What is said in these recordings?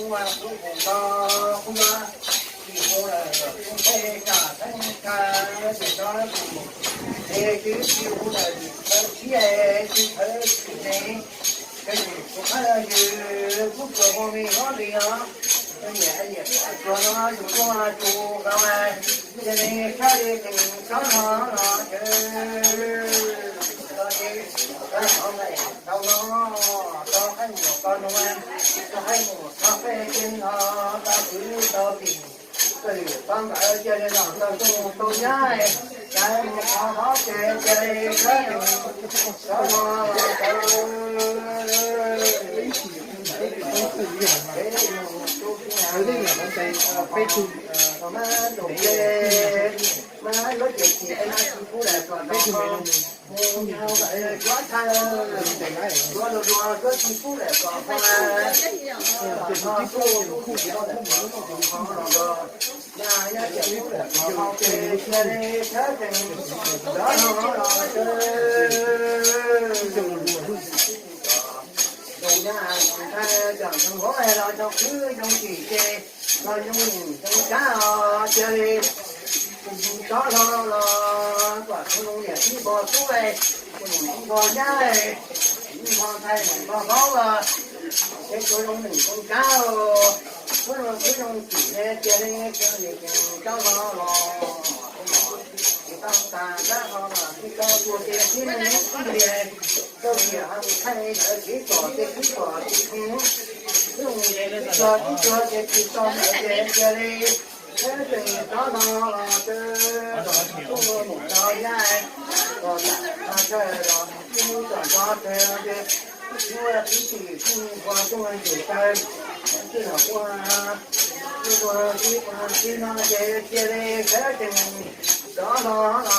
Kuv mus tau kuv yuav tsis hu lawm, kuv peb kam theeb tha, ces tso kuv es twb tsis hu lawm, tsis thawv thiab, tsis thawv tsis ne, koj yim kuv qab yws kuj tsuas hu me hlob li os, koj yim yim tsuas no yus tuaj tsuas nkaus, cia li sab li tseem tsob no los ces tau no, tau qaib mus tau nua, tau qaib mus txog peb ceeb no, tau kwv tau tim, tau lwm tau nkawd cia li los tau tub tau nyab, cas mus qhov hov ces cia li sab tsob no los tau. Peb tug, mas yuav ces tsis, peb tug me no, yuav tha, yuav luag luag yuav tsis pub lawm kom ho, ho tuj, ho los, yog ces pub lawm kom ho ces cia li sawv tsees, cov no los ces tus nyab ntxhais cov ntxhais hlob los cov khwv zoo tsim ces los zoo zoo kav os, cia li tsob hlo los kom txhua zoo niam txhij npog tub, txhua zoo niam txhij npog nyab, txhua zoo niam txhij npog ntxhais niam npog hlob los ces tsuas zoo niam zoo kav os, txhua zoo txhua zoo tsim cia li, cia li tsob hlo los ces tau tas sab hlo los ces tau tua ces tib neeg ib txhij, tau tias ho mus thaij ntawd tib kom ces tib kom tsis khwv, tib tsuag tib tsuag ces tsis tau ntawd ces cia li sawv tsees tsob hlo los ces txhua zoo niam txhij npog nyab, txhua zoo niam txhij npog ntxhais los tib txhij txhua zoo niam txhij npog tub, txhua zoo niam txhij npog tub, txhua zoo niam txhij npog tub, txhua zoo niam txhij npog tub no ces cia li sawv tsees tsob hlo los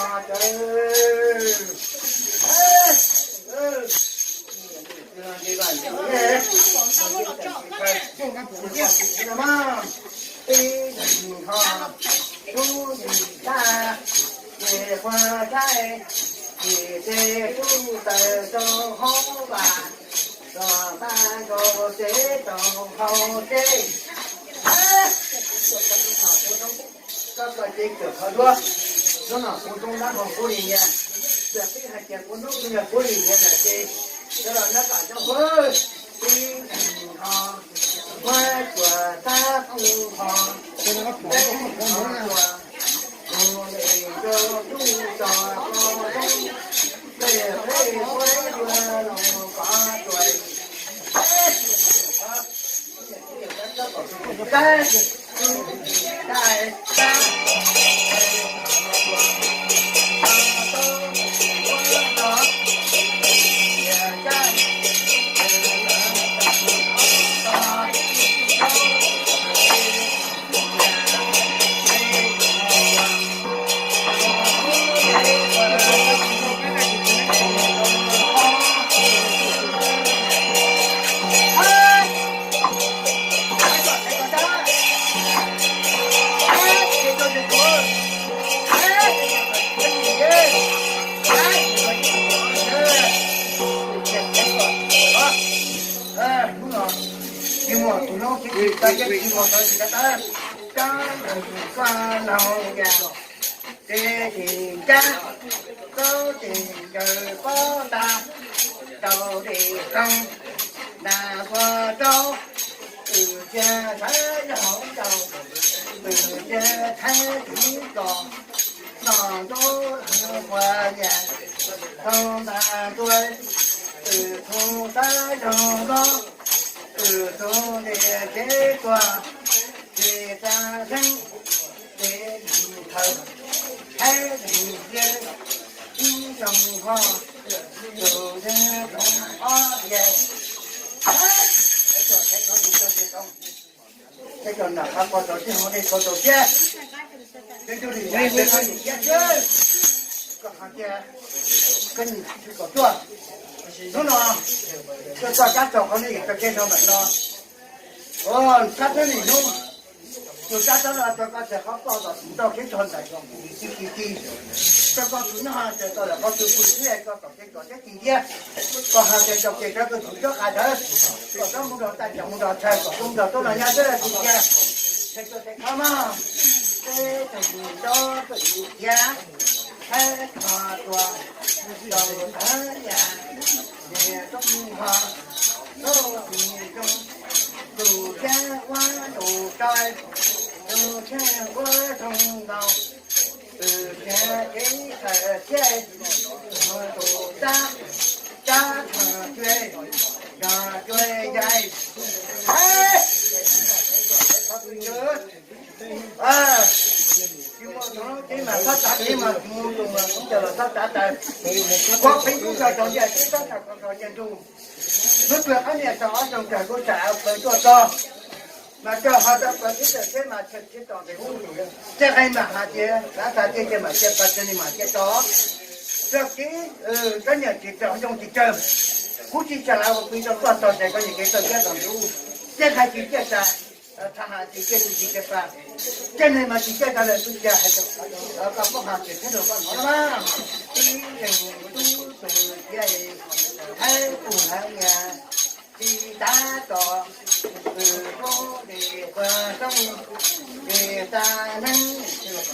ces tib neeg tab, ces qhua saib, ces teb tsuj taws rau hauv vaj, txog tag nkaus tsev rau hauv tsev. Koj koj ces kawm qhov duab, hnub no kuv roob dab qhuav kuv li niag, txawm peb hais tias kuv hnub kuv niag kuv li niag lawm ces sawv los nyob tom cov hauv, tib ho muab cuam tab kuv ho, teb ho cuam, tus li rau tub tso ko roob, tej peb muab yuav los kov tuam. Hnub no tsis muaj tus hlub tsis tau, tsis muaj tus tsis tau, koj laug yas ces tis ncab, koj tis ncaws pob ntaj, rau tis qeej, nag npua rau, wb cia thaiv hauv nraug, wb cia thaiv tiv los, noj ntuj hlub npua yas, thoob ntaj ntua, wb thoob teb zoo los, wb thoob ntiaj teb tuaj, ces tag nrho ces thawj thaib tis ntsia ib zoo ho, tus ntsia zoo ob yas. Peb cov nram qab ko tau tib hov nej ko tau thiab. Peb tug li yam peb tug li thiab, koj qhov tias koj nyiam tsis kom tuaj. Hnub no koj txoj kab tsaug qhov nej yam koj tsev no ntawm no, kab teb li hnub, Tus sab tsob no rau koj txhais qhov poj tom tus ntoj kev txog ntais txog mus ti ti ti, rau koj tus noj txais tau lawm qhov tus pw thiab koj tom kev txog thiab ti ntiab, koj hais tias txog kev rau koj tus cov qas thawv, koj txhob mus nrog taj cam mus nrog thaw, koj mus nrog tub los nyab xwb ti ntiab. Txhais txog txhais qhov mog, peb txhais mus nrog peb tus thiab, thaib kho tua, rau thaib yam, niam tub ho, tub tsis zoo, tus thiab ua tus tso, tus thiab ua zoo nkaus, tus thiab kev txawm thiab, tus tab, tab txhawm cuag, yog cuag yais. Tsis muaj txog lub tsev mas txhob tsav tsev mas, tsis muaj tus mas kub cawm los txhob tsav taws. Kuv pheej tub txog txog ntiaj teb txhob txog txog ntiaj ntuj. Hnub twg qab niam tau ob xyoos kawg kuv tsam plaws tuaj txog, mas coj ho tau plaws teb tawm tsheb mas tsheb tom ntawm ub. Tej qe mas hais tias lav tas tias cia mam cia pas tsev ni mam cia tso. Txog kev kab niam tsis txawj, ntoo tsis tsawg, kuv tsis txawj lav ua pw rau koj txog ces koj niam kev txawj thiab tom ntawm ub. Tej qe tsis ciaj tas, txhais hais tsis ciaj tus tsis ciaj pas, tej neeg mas tsis ciaj tas lawm tus cia hais tias koj muab hais tias thiab rau koj hnov na. Ib leeg tub txawm tias, haib tus haib niam, tsis tab tom, tus tub ntes quas txoob, ntes tas neeb, tsis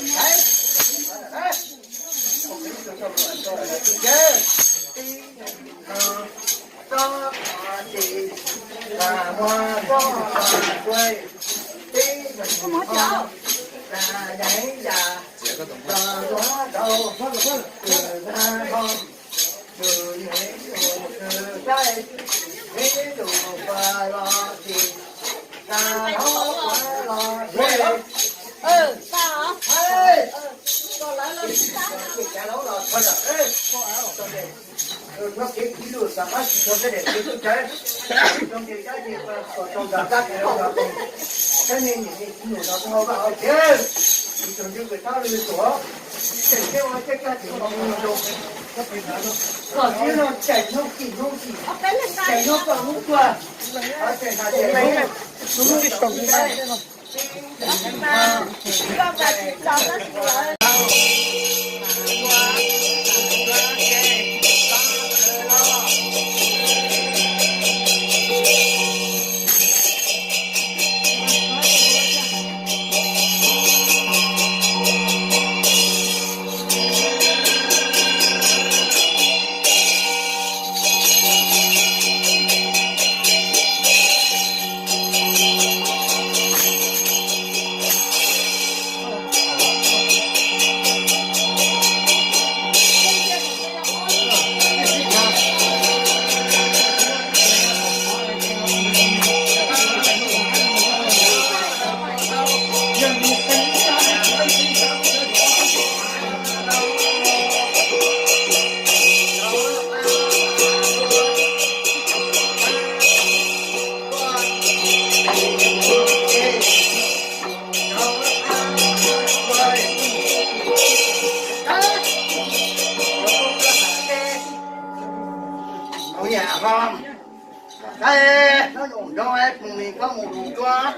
Saib, nyob nyuam nraug es mus mi koj mus tus tuaj,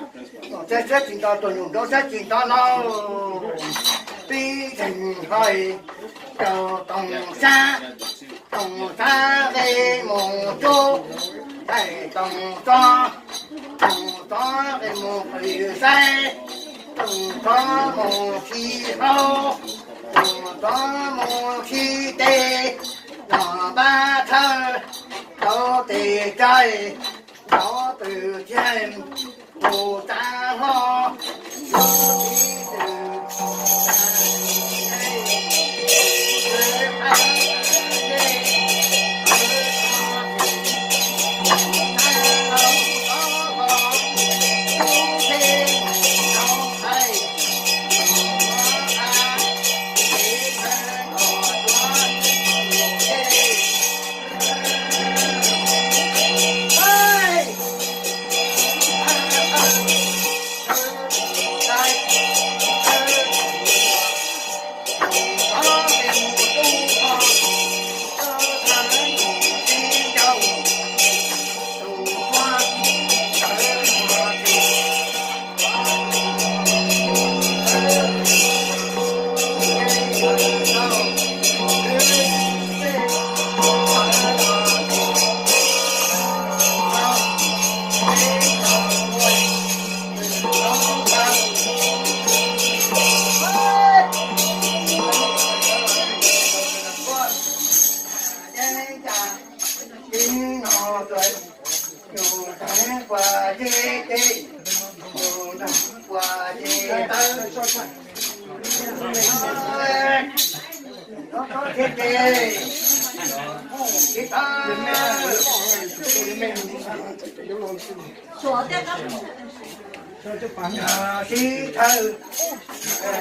saib saib tsis nto tuaj nyuam nraug saib tsis nto no. Pib teg ho rau toog sab, toog sab qe mus rub, thaij toog txob, toog txob qe mus qhwv saib, toog txob mus khi haub, toog txob mus khi tes, los npab thawj rau tes tsaig, nrov pw thiab mus tsav hlo. Nyuj tawv kua dej ces, nyuj tawv kua dej tawv, tov tov ces ces, ces tawv. Sib thawj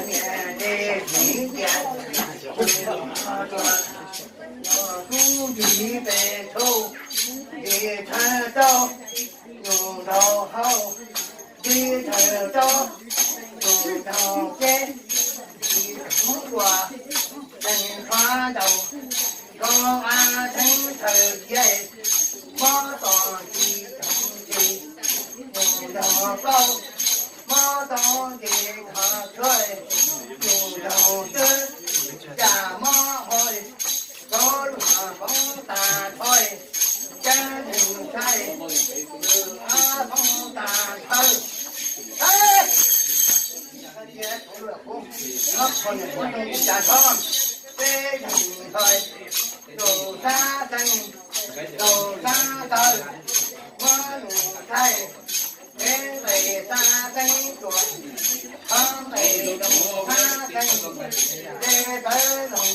niam ces sib tias, kub ntsis pes tsawg, ntsis thawj rau nyuj nraug hauv, ntsis thawj rau nyuj nraug ceb, ntsis thawj dua nees tshuav ntaus, koj a theeb thawj ceb, mob tos ntsis thawj ntsis, nyuj nraug plaub, mob tos ntsis thawj tshuav, nyuj nraug tswb, cas mob hos, rov luag poob tas thawj, cab neeg saib, a poob tas thawj. Ab, peb neeg hos, rau sab teeb, rau sab taw, muab nus saib, peb nqes sab teeb tuaj, ob nqes rau sab teeb, ces tawv zoo,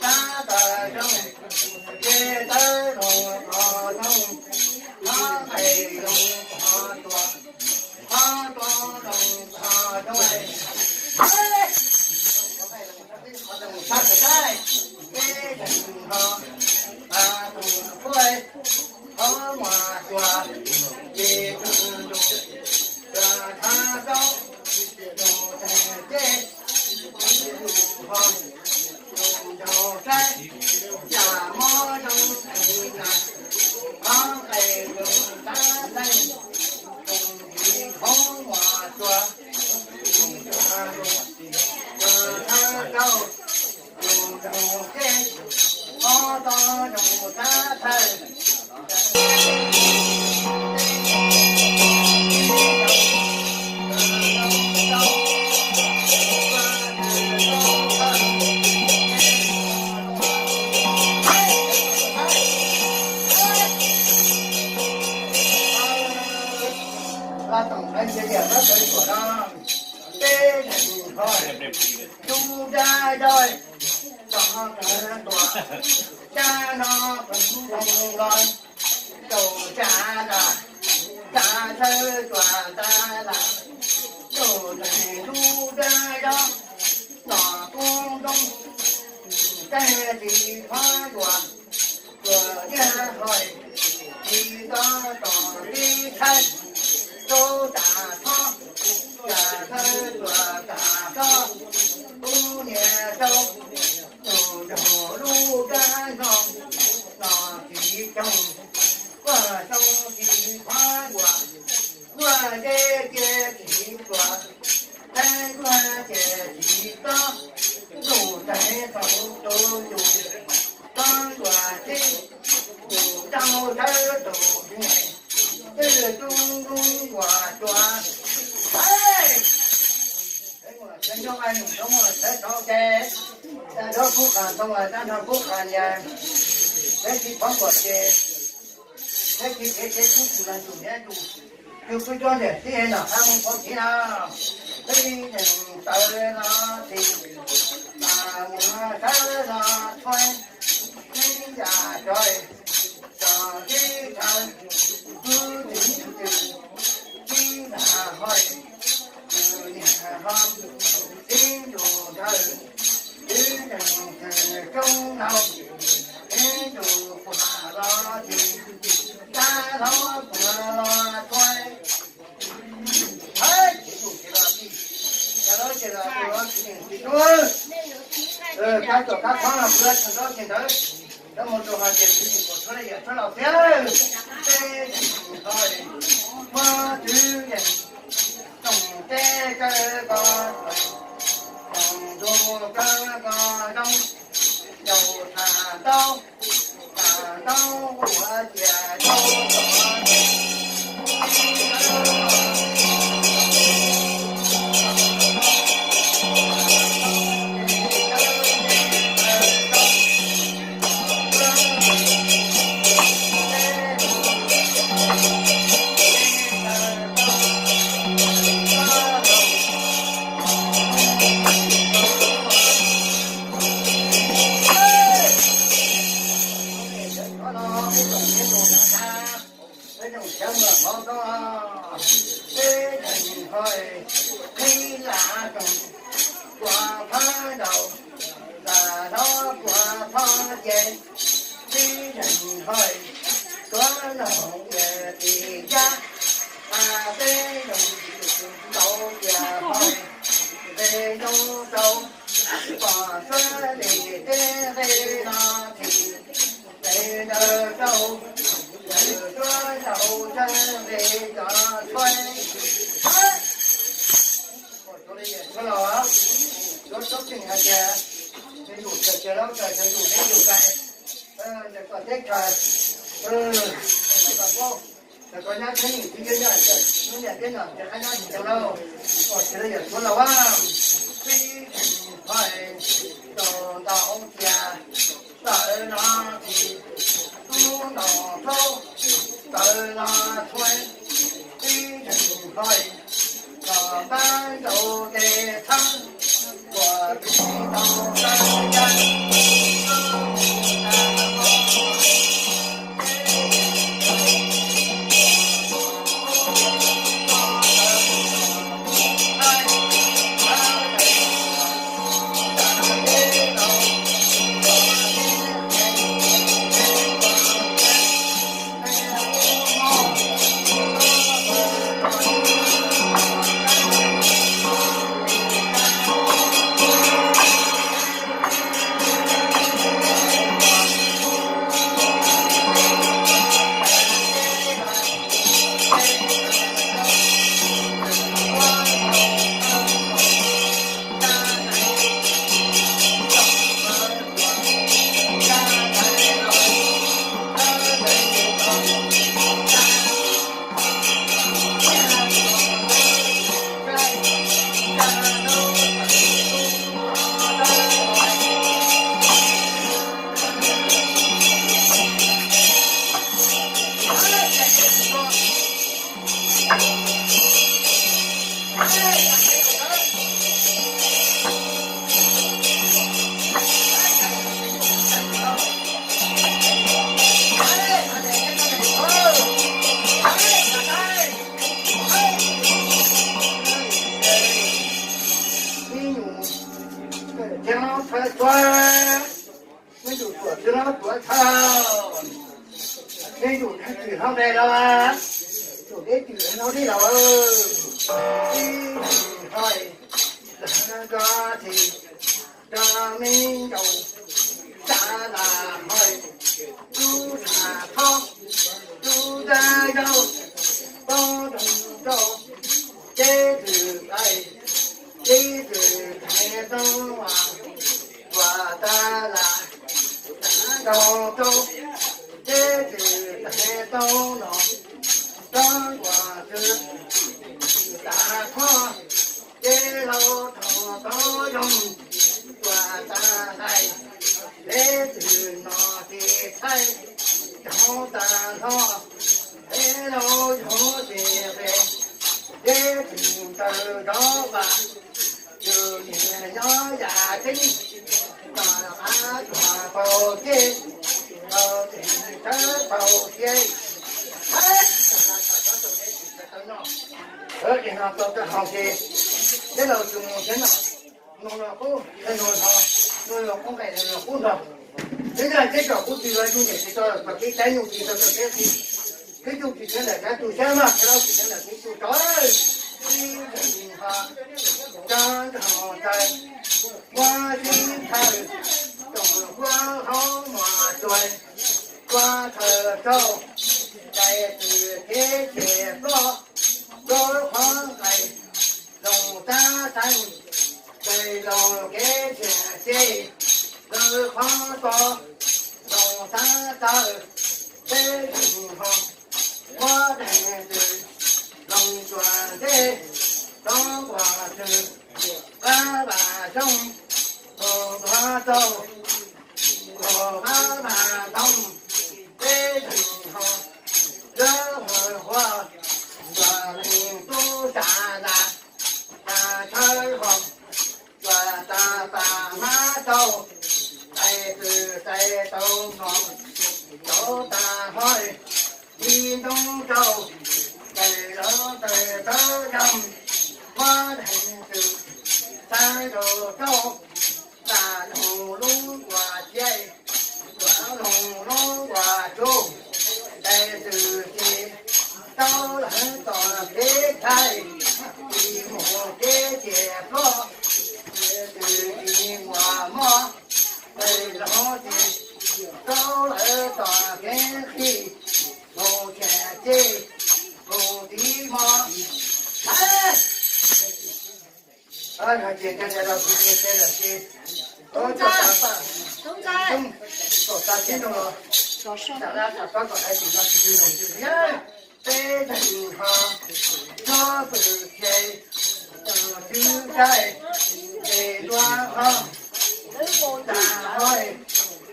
sab taw zoo, ces tawv zoo qhov zoo, ob nqes zoo qhov tuaj, qhov tuaj zoo qhov tuaj. Peb teeg ho, a tus puab, qhov muag tuaj, ces tus ntuj, tuaj thab plaub, tus teeg ceb, tus ho, tus nraug saib, cas mob zoo, qhov nqes zoo sab teeb, tus ntxiv qhov muag tuaj, tus tuaj, tuaj thab plaub, tus nraug ceb, qhov tod zoo sab thawj. Peb neeg ho, ntuj dab dawb, nrog qeev tuaj, dab no qeev ntoo los, rau tsav las, tsav thawj tuaj tsav las, rau teeg ntuj dab dawb, los kub ntoo, teb tsis qhov yuav, tuaj tiag hos, tsis tau tom tib thaij, rau tas thob, tas thawj tuaj tas thob, kub niam rau, nus nraug lub dab no, no tsis coog, kuaj xyoo tsis qhov yuav, kuaj deb cia tsis tuaj, teb kuaj ces tsis tob, ntuj teeg tau tus yus, tob yuav txib, yus rau thawj tus nyeem, twb tub nkuaj tuaj. Sawv nyob vaj nus rov muaj sawv tau ces, tag nrho kub qas ntoo, tag nrho kub qas nias, peb tsis pov kuam ces, peb tsis kev kev kub tus los tus niam tus, tus kub cuab ntiag tib no qab mus pov txiv no, peb neeg tawv no tsis, mas mus sawv no tshuav, tib yam rov, tso tib chaw, kub tib tw, tib lam hoi, tus niam ho, tib ntus ntawd, tib neeg tws roob no, tib ntus puag los tsis, dab hlob puag los tshuav. Kab tuam kab khob no kuv yuav tshee ntaub tshee ntawv, kab mus rau hais tias tsis mus kom tshuav la yam tshuav laus tiag, peb tsis ho, muab twv yees, toom teb kawg ko, toom ntug kawg ko zoo, yau tham ntaub, tham ntaub ua ciav rau tom Peb zoo siab muag hmov koob, peb zeeg hoi, qhib lam roog, kua phab nraud, lam hlob kua phab ces, peb zeeg hoi, tuav noog yawg tim yab, a peb zoo ntau tias hoi, nqe zoo rau, pom suab li teb nqe no thim, nqe ntawd rau, yawg suab rau tsawg nqe cov tshuaib. Suab los, suab tseem hais tias, nws yus tawm tias laub tawm, nws yus teb yus kais, ntawm koj teb chaws, ntawm koj paub, ntawm koj nyab teb nws tib yog yog, hnub niam teb no ces qab nyab tsis tau lauj. Suab los yawg suab los, pib hais rau ntau tias, tawm no tsis tub ntaus plaub, tawm no tshuaib, pib hais los pab ntaus tes thawb, kuas tsis tau tawm yaj. Ib nyuag thiab no txhawj txhawj, me tus tuam txwv no tuav txhawj, me tus dab tsi hlob nqe los, tus deb tsis hlob deb los, ib tsis hoi, los nrog tsis nrog me ncaus, tsa las hoi, tub tsa thob, tub dab zaub, toob rau rau, teb tws dais, teb tws dais toob as, tuam tas las, tas rau rau, teb tws dais toob no, toob uas tws tas thob, teb laug thaum toob zoo, tuam tas dais, teb tws no tsis txhaij, toob tas hlob, teb laug thaum tsis qe, teb tws taws rov vas, yus niam nyob yam tseeb, tom qab tuam paus ceg, paus ceg, tawb paus ceg. Tawb no tau tawb hau ces, teb laug tsis mus thiab no. Nug los qub, nug los, nug los qub nqaim, nug los qub nrog. Twb yog teb tsom qub tsis los yus niam tsis tso, kom kev cai nyuj tsis tau txog kev txi. Kev tsuj tsis txheeb ntawm kab tsuj xyab maj, kev laub tsis txheeb ntawm kev tsuj rov. Ib nqe nqi ho, tsa nqe ho tsaws, muab sib txhawj, toom muab hauv mos tsuag, kua thawj rau, dais tws kev ceg plob, rau qhov nqaij, loos tab txheeb, dais loos kev tshiab xyeb, rau qhov to, loos tab txhawj, peb tug ho, muab dais tws, loos tsuas ntej, rov uas tws, qab vas xyoob, loos qhov rau, loos qab vas ntoo, peb tug ho, lawv hawv huav, tsuas leej tub tsa las, tas tshawb ho, tsuas tas pas hmab tau, dais tws dais tau no, rauv tas hlob, ib Ntoo rau, tes los tes tawb yog, muab dheev tws, tawb rau rau, tas noog lub uas ciaj, tas noog lub uas tsuj, tes tws tsis tau lawv tom kev thaij, tsis mus kev ciaj ploj, tes tws tsis mus mob, tes los tsis tau lawv tom kev qhib, mus tsev ces mus tiv mov. Ces cov lawv tsis, tom tag tib no, tam lab tam pab kom dais tim no tsis tsis zoo tsis liab, peb tag ho txhob pw ces twb caij ces dua ho, tas ho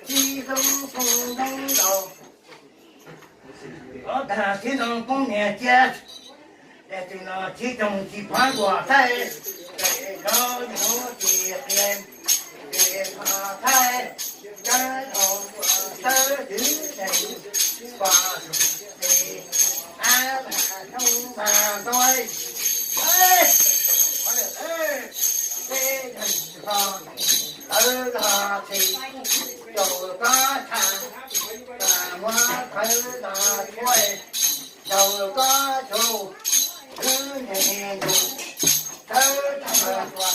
tib zoo phooj ntoob ntaus. Ob tag tib no poob niag cia, ces tus no tib roog tsis pab nkuas thaij, ces no yog tsis qhia, ces ho thaij, cab dhau nkuas tawb twb ces pom ces ab mas noo mas ntoi. Peb ho tawv los tsis, caum kob tshaj, muab khawv los tshuaj, caum kob tsuj, twb ntev ntus, tawb tag tua.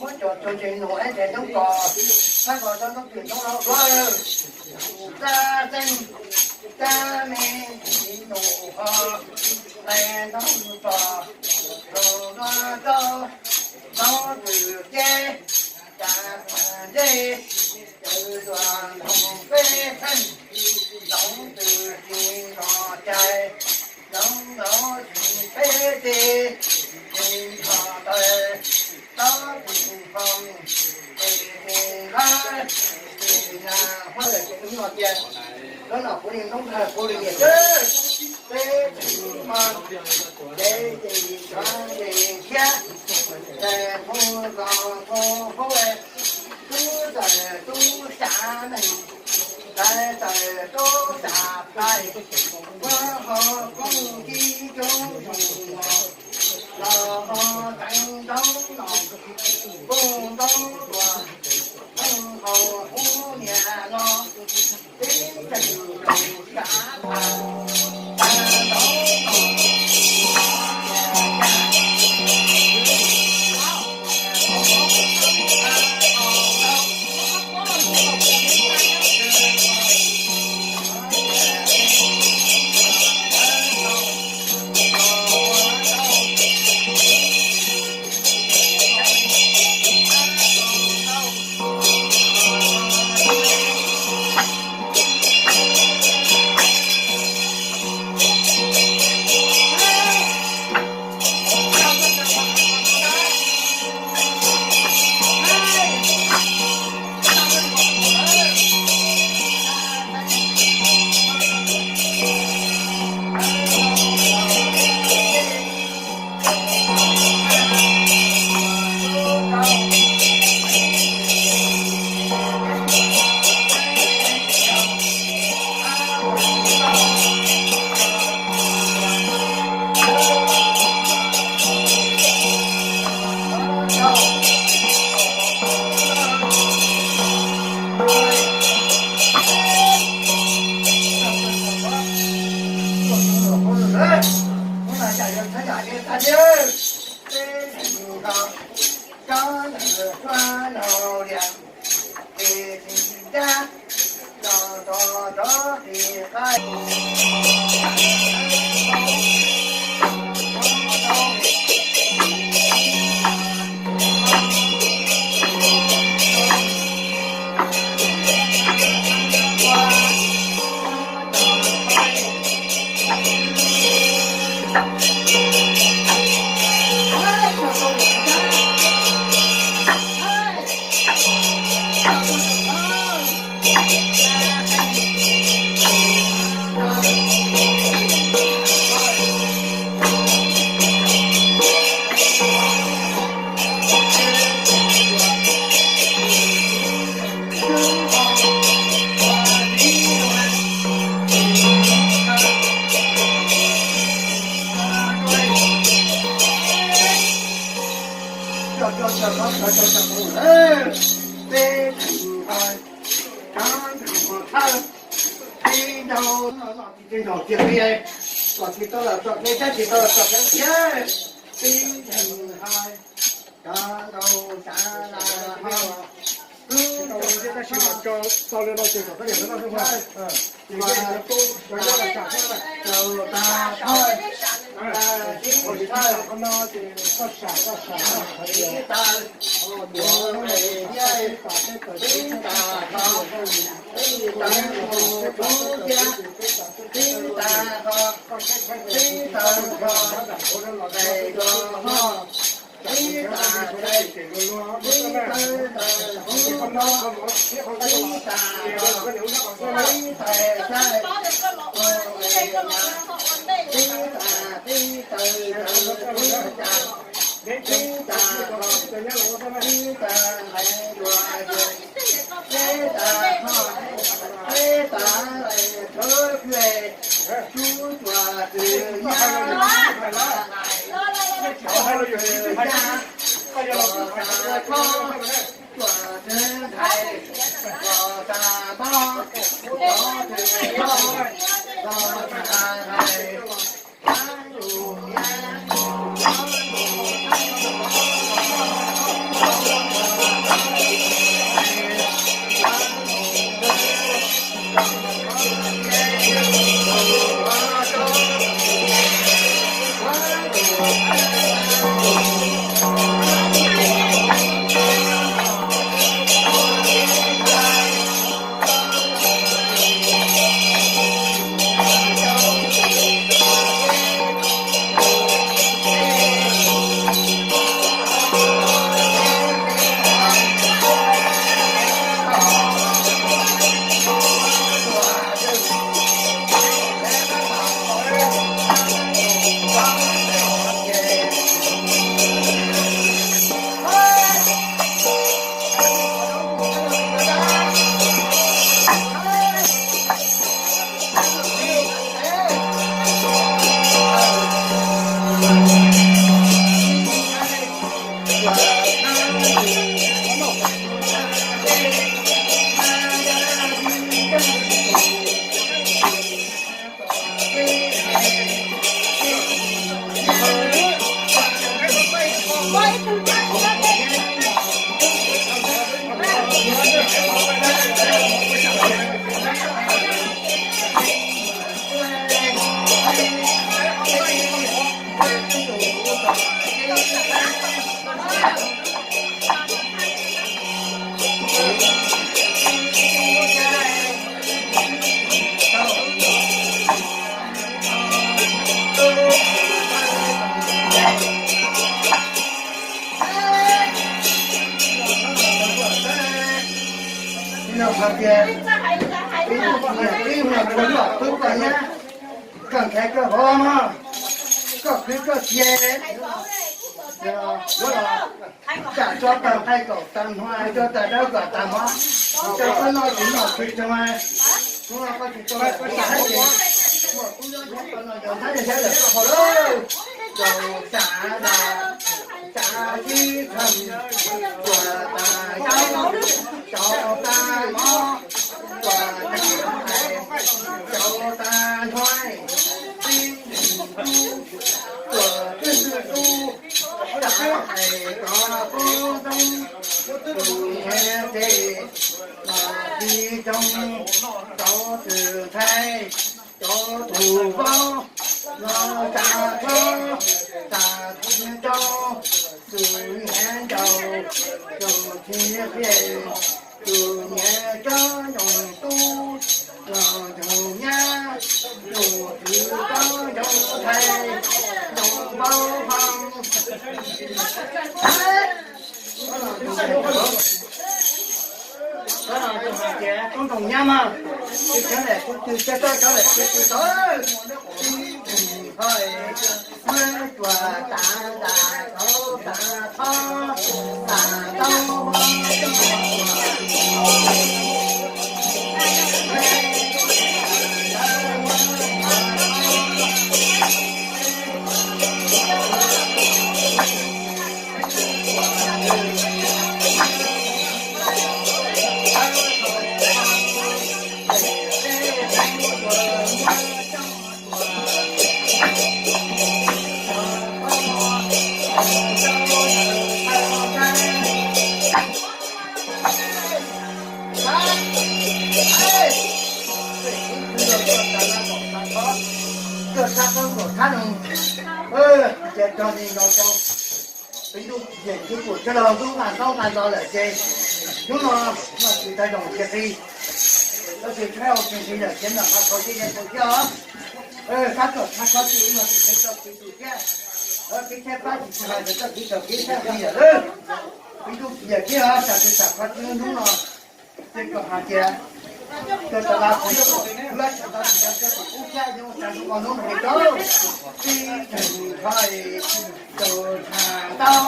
Muab cov tug tsev nus es ces nub kos, sab kos tau nub twm nub laub duab, txab txeeb, Sab me ntsis num ho, qe ntoo tog, rau luag rau, ntoo tws ceb, cas tuag ntsej, cawv luag ntoog peb theej, ntoo tws tsis nrog cai, ntoo ntoo tsis peb tij, tsis nrog taw, tob tsis nrog, tsis tsis nqab, tsis nag huab. Ces hnub no tias, hnub no kuv li noob thawj kuv li niam txawj, peb tsis nrog, ces ces tsis nrog ces thiab, ces hu zos hu hub, tub tawm tub xya neeg, ntawd tawm tub xya pais, muab ho koob kib coob mus, los ho teev ntoob no, koob ntoob luag, koob hau hub niam no, tib teg rau xya phav, tag ntoob no. Peb tug thawj, tib nraug, tib nraug tiag tiag, kom tsis tau los txog kev, tsis tau los txog kev thiab, tib nraug hais, cov nraug xav las ho, tub rau thiab tab sis mas tso tau li no ces kom koj niam no noj xwb mas. Ces nyob los tsam thiab, tau tas thawj, tib thawj, tib taw, tib taw, tib taw, tib taw, tub thiab, tib taw ho, tib taw ho, tais rau ho, tib taw, tib taw, tub no, tib taw ho, tib taw, tib taw, tib taw, tib taw, tib taw ho, tib taw, hais dua, tib taw ho, tib taw, tub thiab, tub tuaj txwv nyab, tub tuaj txwv nyab, tub tuaj txwv tub, tub tuaj txwv ntxhais, tub tuaj txwv mob, tub tuaj txwv mob, tub tuaj txwv hais, Hais tias, ib tug niam tij mus txog tom twb koj nyab, koj nkhav koj hov mog, koj khwv koj cia, tsam tso tag nqaij kaum tag hmo, tso tag dawb kom tag hmo, tso koj noj tsis noj tsis tso, hnub no koj tsis tau lawm, kuv xav hais tias, muaj kub nyob nyob tau no yog nab yog nab lawm koj haus lawm, rau tsav das, tsav tib thawj, tsuas tas zaub, rau tas mov, tsuas tas hais, rau tas nthuav, tib tug tub, tsuas twb tub, tas hais rov qub ntxoov, tus niam tsev, los tsis zoo, rau tus ntxhais, rau tus vauv, los tas hlob, tas txiv rau, tus niam ncaus, tus txiv qhia, tus niam tsob ntoo tub, los ntoo nyab, tus txiv tsob ntoo ntxhais, ntoo vauv hlob. Koj no tus hais tias koj ntoo nyab mas, tsis txhob lam kuv tw, tsis txhob lam kuv tw tau, tib tug hais, muab tsuas tas tas tau tas tau, tas tau. Koj sab qab nkaum thab no, ces rog li no rau peb lub yawm txiv pum coj los lub nqa ntaub nqa ntawv lawm ces hnub no no tsis tau zoo kiag li. Tab sis tshaib ua ke li lawm ces nram qab tau tib neeg tau thiab os. Sab tom thab khob txwb no tsis tau tau txwv tus thiab. Peb thiaj pab tsis tau hais tias txoj kev txhaum kev txhaum li yawm lawm. Peb lub yawm thiab os, tam sis tam qhov txwb hnub no ces kom hais tias, tus tas las kuv yuav kom lab tsis tau tsis tau coj tus kub thiab yoov tas hnub no hnub no li rau tib tug hais, tus tham ntau,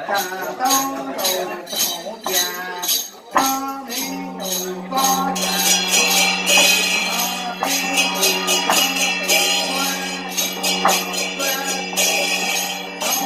tham ntau rau thaum tias, txhob me tus pob, txhob me tus pob pem muab,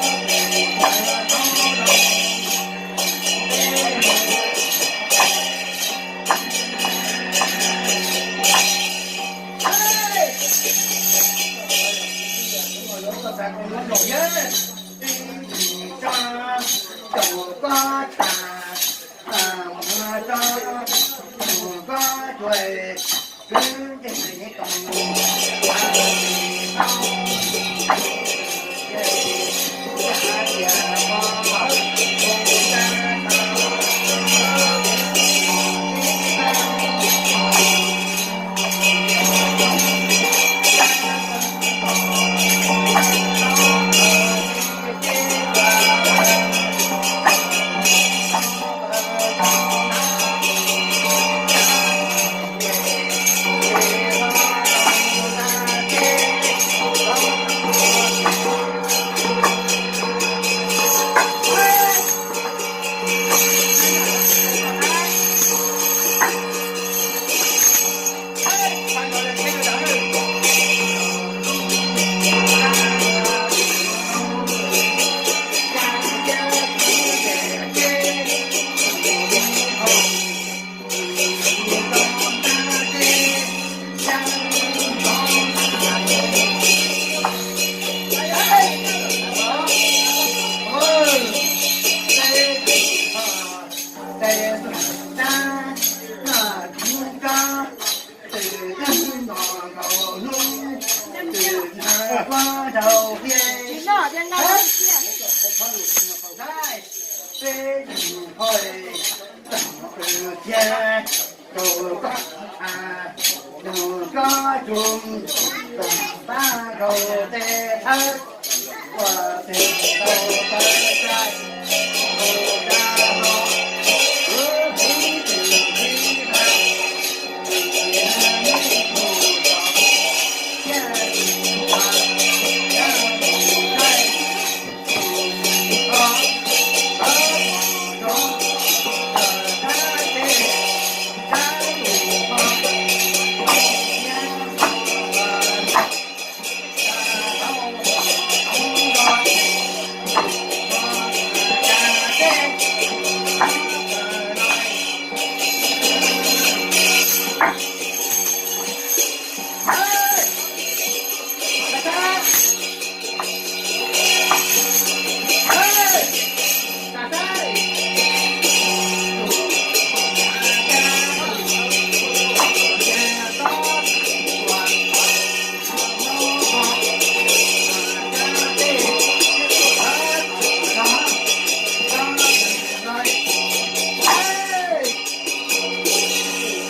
txhob me tus pob pem muab, txhob me tus pob pem muab.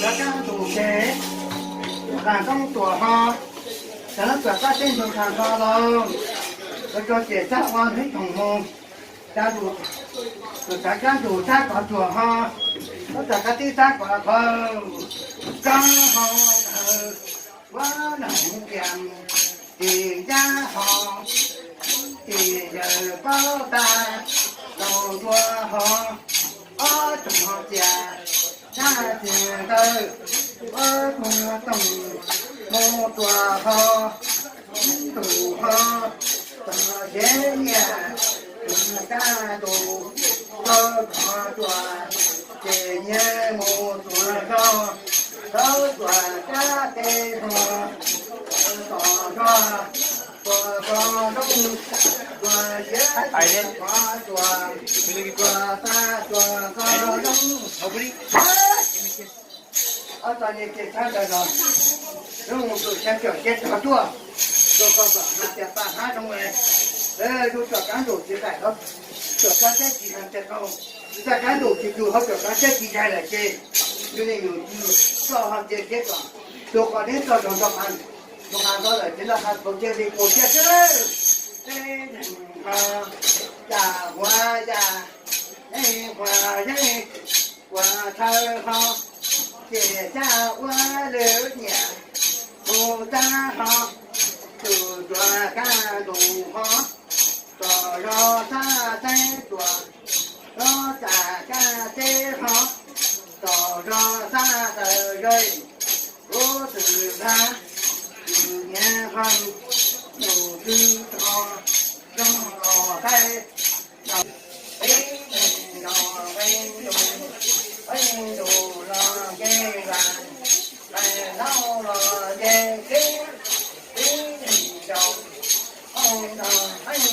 Cov kab tus ces, qas koob tuam ho, cov lab tuam kab teb ntug qas ho los, lawv tso ces sab ua ib thoom mus, cov lab tuam kab tus sab kov tuam ho, lab tuam kab teb sab kov qhov, koob ho, ua noog kiam, ces yab ho, ces yawg paub tas, laus ntua ho, ob tog cia, sab tiag ntawd, ob tog toog, mus tuam ho, tus ho, tog siav nyiaj, kab tus, tau kov tuam, ces nyiaj mus tuam zog, tau tuam kab teb ho, tom zog, tuam zog zoo, tuam siav kov tuam, tuam xa tuam zog zoo. Ob tog niag ces sab ntawd los, zoo tus sab cov siab rog tuaj, tus ko kom mas tias paj hab zoo, tus cov kab ntaus tsis daim, cov kab teb tsis daim tias tau, cov kab ntaus tsis tus hauv cov kab teb tsis daim lawm ces, yus niam yus txiv txoj ho cia siab kom tus qos neb txoj zog nto qas, nto qas nto lawm ces nto qas thaum cia li kaus cia xwb. Peb neeg ho, cas huav yas, yeej huav yeej, huav thawj ho, ces caj ua lwm nyiam, mus tag ho, tus tuam kab ntaus ho, tom zog xab teb tuam, zog tas kab teb ho, tom zog xab taw zog, lub txwm ntag, tus nyiam ho, tus twg ho, zog los thaij, peb neeg nrog peb ntus, peb ntus los nce vas, peb laug los nce kev, peb neeg nrog, oj nrog peb,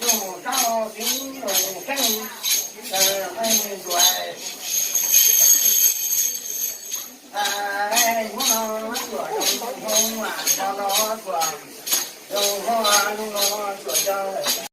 nus rau txiv nus keej, peb ntuas, muab no tuam zoo hoo, no tuam zoo hoo, no tuam zoo.